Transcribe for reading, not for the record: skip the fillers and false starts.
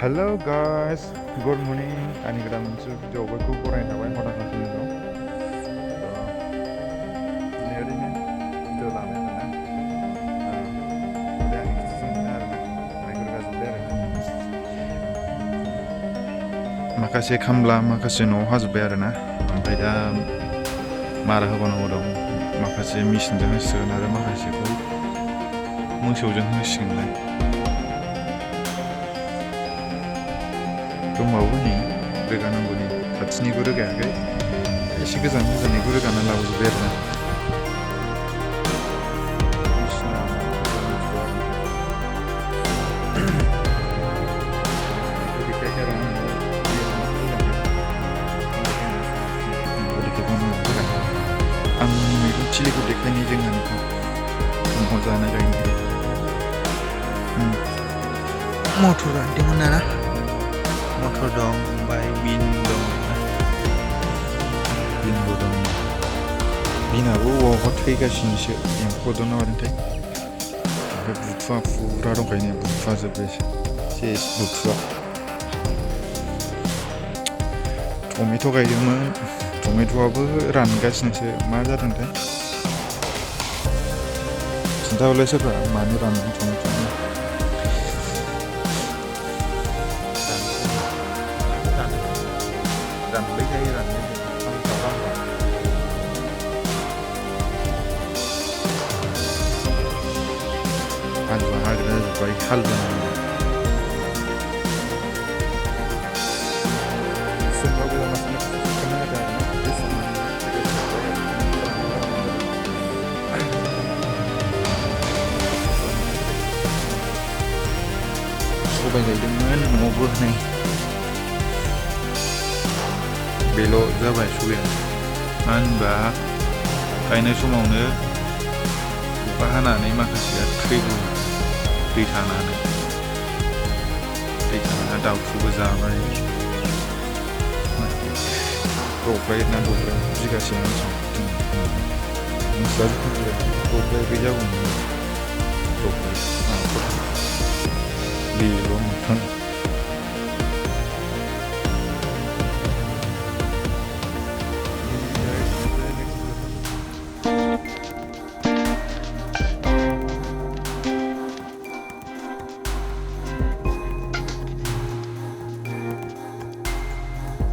Hello guys, good morning. Ani goदान मोनसे video बयखौ बरायनो थाबाय हरगासिनो दं। दिनै ओरैनो भिडिअ लाबाय आरोना। दा आंनि खिथिजों आरोना माइफोर गाजोब्बाय आरो माखासे खामला माखासे न'आव हाजोब्बाय आरोना। ओमफ्राय दा मारा होबावनांगौ दं। माखासे मेचिनजों होसिगोन आरो माखासेखौ मोसौजों होसिगोनलाय। दंबावो नै रोगानांगौनि खाथिनिखौ रोगायाखै एसे गोजाननिखौ रोगाना लाबोजोब्बाय आरोना। आं मैगं थिलिखौ देखायनाय जोंहानिखौ न'आव जानाय जायो। मटर गायदोंमोन ना मटर दं ओमफ्राय बिन दं बिनबो दं। बिनाबो अबावबा थैगासिनोसो एम्फौ दं ना मादोंथाय। ओमफ्राय बुथुवा फुरा दंखायो बुथुवा जोब्बायसो सेस बुथुवा। टमेट' गायदोंमोन टमेट'आबो रानगासिनोसो मा जादोंथाय। खिन्थाहरलाय सोरबा मानो रानदों टमेट'आ। रानबाय थायो राननाय हालुवा हाग्रा जाजोब्बाय हालुवा सबाय गायदोंमोन न'आवबो नै बेल' जाबाय सबाया। मानो होनबा गायनाय समावनो अखा हानानै माखासेया थैगौ दै थानानै दाउथुबो जाबाय। दब्लाय ना दब्लाय बिगासे मिथिला दब्लाय गैजागौमोन दब्लाय बेल'